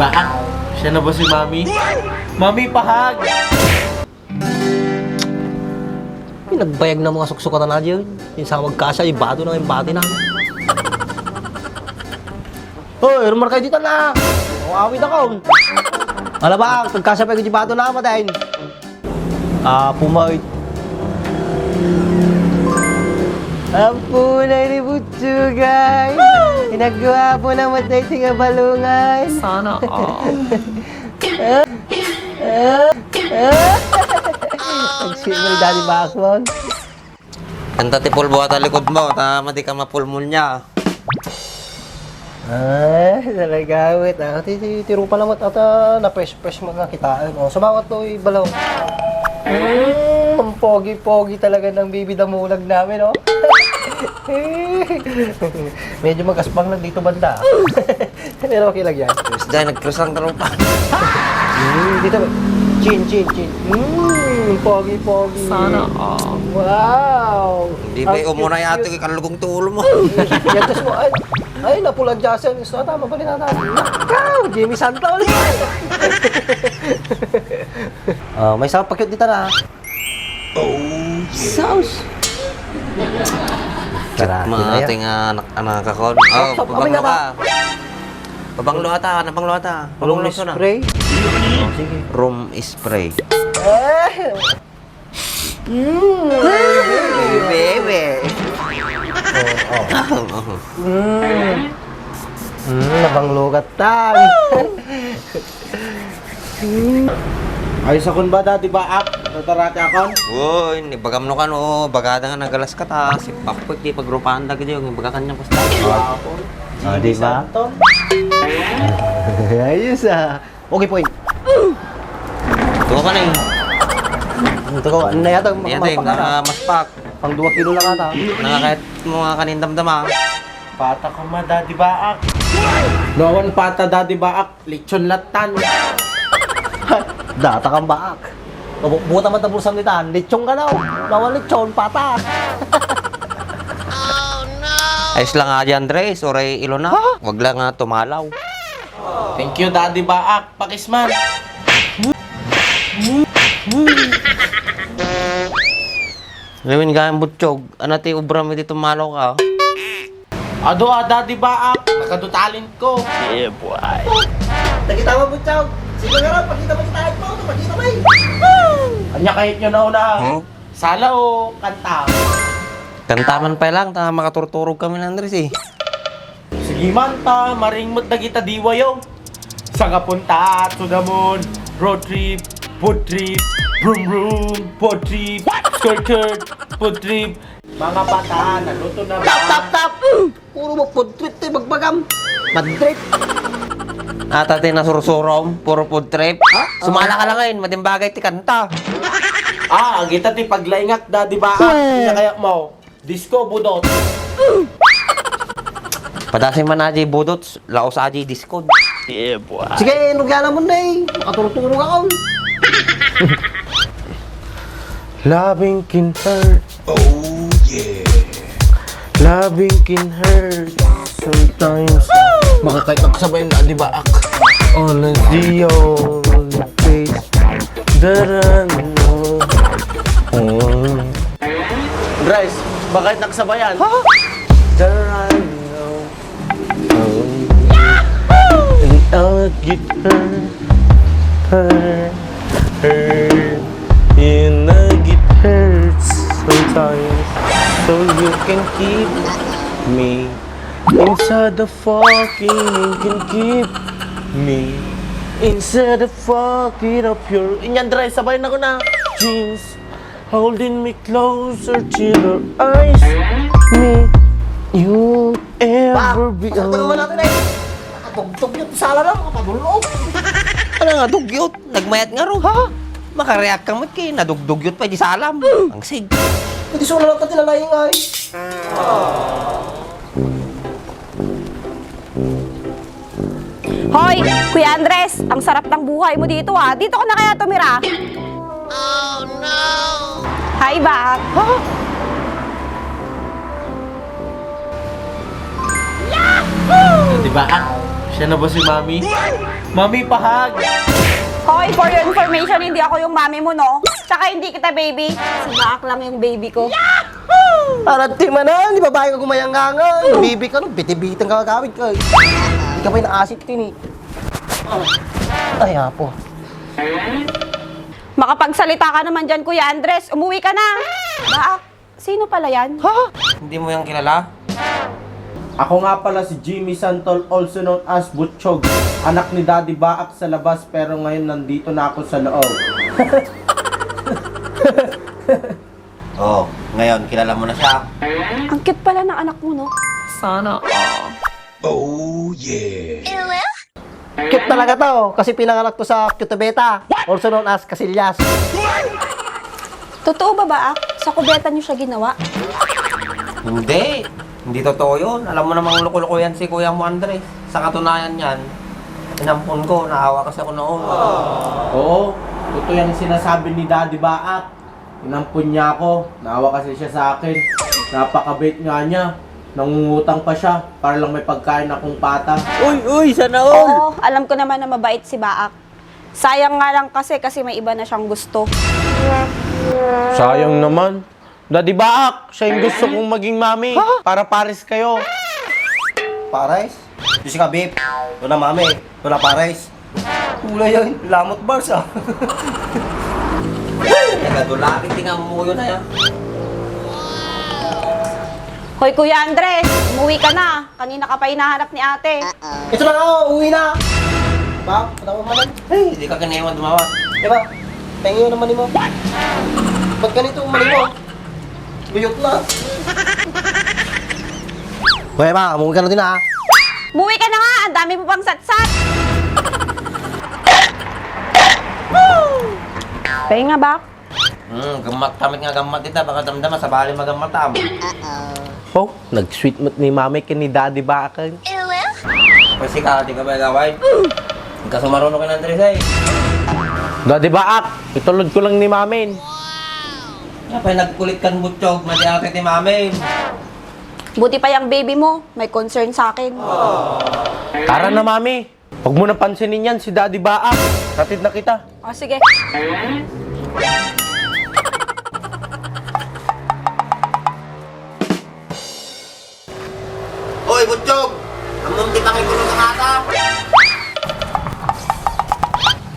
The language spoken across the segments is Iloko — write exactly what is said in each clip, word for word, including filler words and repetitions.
Baak, siya na ba si Mami? Mami, pahag! Pinagbayag na mga suksukatan na dyan. Yung sa magkasa, yung bato na, yung bati na. Hoy, rumar kayo dito na. Awit ako. Ala ba, pagkasa pa yung bato na, matayin. Apo, mait. Apo, na ni Butchugay. Hinagwa po na matay tinga balungan. Sana all. Ang simple, Daddy Bakmon. Anta ti pulbo ata likod mo, ta madi ka mapulmonya. Ay, talaga, wait, ah. Ti, ti, ti Rupa naman ata na-fresh-fresh mo nga kitaan. Oh, sumawat to, ibalaw. Mm, ang pogi-pogi talaga ng baby damulag namin, oh. Medyo mag-asbang lang dito banda. Pero okay lang yan. Dahil nag-cross lang tarupa. Mm, dito. Chin, chin, chin. Mm, pogi, pogi. Sana all. Wow. Hindi ba Ang umunay cute, ato cute. Kay kalugong tulo mo. Yan, tas mo, ay, ay, napulan Jason. So, tama ba ni Tata? Nakaw, Jimmy Santa ulit. Ah, may isang pakit dito na. Oh, yeah. Sauce. Tara, Mga tingnan ating, ah, anak, anak akon. Oh, Stop, stop, pabanglo abay, ka. Pabanglo ata, nabanglo ata. Room Pabanglo na. Spray? Oh, sige. Room spray. Eh! Mm. Baby. Oh, oh. Mm. Mm, nabanglo ka, tan. Ayos akon ba, Daddy Baak? Tatarati akon? Uy, ibagam no kano, bagada nga nagalas ka ta. Si Papoy, ti pagrupaan da gidi, ibaga kanya, basta. Ah, di ba? Ayos, ah. Okay, point. Tuwa ka na eh. Ang tuwa, ano na yata, Kaya tayo, makamaspak na ta. Nakamaspak. Pang dua kilo lang ata. Nakakayat mo nga kanindamdam, ah. Pata ka ma, Daddy Baak. No, awan pata, Daddy Baak. Lechon latan. Data kang baak. Mabu-, buta man tabusan ni tan. Lechon ka daw. Bawal lechon, pata. Ayos lang nga di Andres, oray Ilona. Ha? Wag lang nga tumalaw. Thank you, Daddy Baak. Pakisman. Gawin ka ang butchog. Ano ti obra mi di tumalaw ka? Adu, ada, di ba, ah? Nagadu talent ko. Yeah, boy. Nakita mo, Butchog? Sige nga raw, pakita mo yung talent mo. Pakita mo eh. Anya kahit nyo na una. Huh? Sala o kanta? Kanta man pa lang, ta makaturturog kami ni Andres eh. Sige man, ta maringmot na kita diwayo. Saka punta to the moon, road trip, food trip, vroom vroom, food trip, skirt skirt, food trip, Mga bata, naluto na ba? Tap, tap, tap! Puro mo food trip ti bagbagam. Bad trip. Ata ti nasursurom, puro food trip. Ha? Sumala ka lang ngayon, madimbagay ti kanta. Ah, agita ti paglaingak da, di ba? Ah, kaya mo, disco, budot. Padasi man aji budot, laos aji disco. Yeah, boy. Sige, nugyan mo na eh. Makaturuturo ka, oh. Loving can hurt. Oh, yeah. Loving can hurt sometimes. Makakait ang sabay na, di ba? Ak. On a Dion face. Darano. Oh. Dres, makakait ang sabayan. Ha? Darano. Oh. And I'll get hurt, hurt, hurt. And I get hurt sometimes. So you can keep me inside the fucking, you can keep me inside the fucking of your. Inyan, Dre, sabay na ko na. Jeans. Holding me closer till your eyes. Me, you ever be alone. Ba, natin eh. Nakatugtog yung sala na, makatulog. Ano nga, dugyot? Nagmayat nga ro. Ha? Makareact kang matki, nadugdugyot pa di salam. Ang sig. Hindi sura lang ka tinalaing ay. Hoy, Kuya Andres, ang sarap ng buhay mo dito, ah. Dito ka na kaya tumira? Oh, no! Hi, Bak. Huh? Yahoo! Di ba, ah? Siya na ba si Mami? Mami, pahag! Hoy, for your information, hindi ako yung mami mo, no? Tsaka hindi kita baby. Si Baak lang yung baby ko. Arat ti manan, di babae ka gumayanggangan. Baby ka, no? Bitibitang ka gagawid ka. Di ka pa inaasit, tini. Ay, apo. Makapagsalita ka naman dyan, Kuya Andres. Umuwi ka na. Baak, sino pala yan? Ha? Hindi mo yan kilala? Ako nga pala si Jimmy Santol, also known as Butchog. Anak ni Daddy Baak sa labas, pero ngayon nandito na ako sa loob. Oh, ngayon, kilala mo na siya. Ang cute pala ng anak mo, no? Sana all. Oh, yeah. Cute talaga to, kasi pinanganak to sa Cutebeta, also known as Casillas. Totoo ba, Baak? Sa kubeta niyo siya ginawa? Hindi. Hindi totoo yun. Alam mo namang loko-loko yan si Kuya mo, Andres. Sa katunayan yan, inampon ko, naawa kasi ako noon. Oo, totoo yung sinasabi ni Daddy Baak. Inampon niya ako, naawa kasi siya sa akin. Napakabait nga niya. Nangungutang pa siya para lang may pagkain akong pata. Uy, uy, sana all! Oo, alam ko naman na mabait si Baak. Sayang nga lang kasi, kasi may iba na siyang gusto. Sayang naman. Daddy Baak, siya yung gusto kong maging mami. Ha? Para pares kayo. Pares? Diyos ka, babe. Ito na, mami. Ito na, pares. Kulay yan. Lamot bars, ah. Nagadulakit nga mo yun, ay, ah. Hoy, Kuya Andres, umuwi ka na. Kanina ka pa hinahanap ni ate. Ito na nga, oh, uwi na. Ba, patawag mo lang. Ay, hindi ka kanina dumawat. Diba? Tingin naman mo. Ba't ganito ang mali mo? Buyot na. Kuya ba, umuwi ka na din, ah. Umuwi ka na nga, ang dami mo pang satsat. Pahinga, Bak. Hmm, gammat kami nga gammat dita, baka damdama, sabali magammatam. Oh, nag-sweet mood ni Mami ken ni Daddy Baak. Kasi ka, di ka ba gaway? Ikaw sumaruno ka ng Andres, eh. Daddy Baak, itulod ko lang ni Mamin. Nga pa, nagkulit kan Butchog, madi ate ni Mamin. Buti pa yung baby mo, may concern sa akin. Tara na, Mami. Huwag mo na pansinin yan, si Daddy Baak. Hatid na kita. O, sige. Oy, Butchog! Amunti ka kay Kulo sa kata!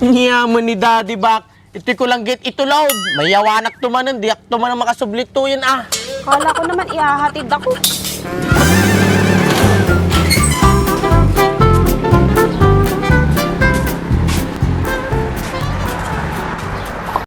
Niya mo ni Daddy Baak. Iti ko lang git itulod. Mayawanak tumanen, diak tumanen makasublit to yan, ah. Kala ko naman ihahatid ako.